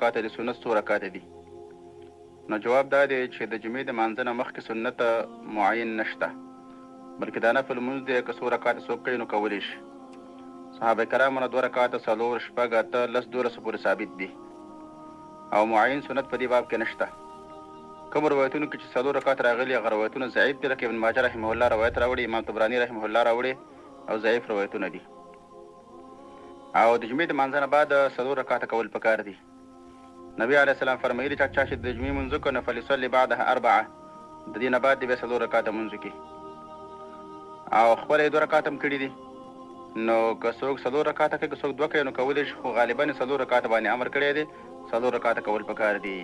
رکعاته دي، سنت څو رکعاته دي؟ نو جواب دا دی چې د جمعې د مانځه نه مخکې سنت معین نشته، بلکې دا نفل لمونځ دی، که څو رکعاته څوک کوي نو کولی شي. صحابه کرامو نه دوه رکعاته، څلور، شپږ، اته، لس، دولسو پورې ثابت دي او معین سنت په دې باب کې نشته. کوم روایتونو کې چې څلور رکعات راغلي هغه روایتونه ضعیف دي، لکه ابن ماجه رحمه الله روایت راوړي، امام طبراني رحمه الله راوړي او ضعیف روایتونه دي. او د جمعې د مانځه نه بعد څلور رکعاته کول پکار دي. نبی علیه السلام فرمایلي چا چې د جمعې مونځ وکړ نو فلیصلي بعدها اربعه، د دې نه بعد دې بیا څلور رکعاته مونځ وکړي. او خپله یې دوه رکعاته هم کړي دي. نو که څوک څلور رکعاته کوي که څوک دوه کوي نو کولی شي، خو غالبا یې څلور رکعاته باندې امر کړی دی، څلور رکعاته کول پکار دي.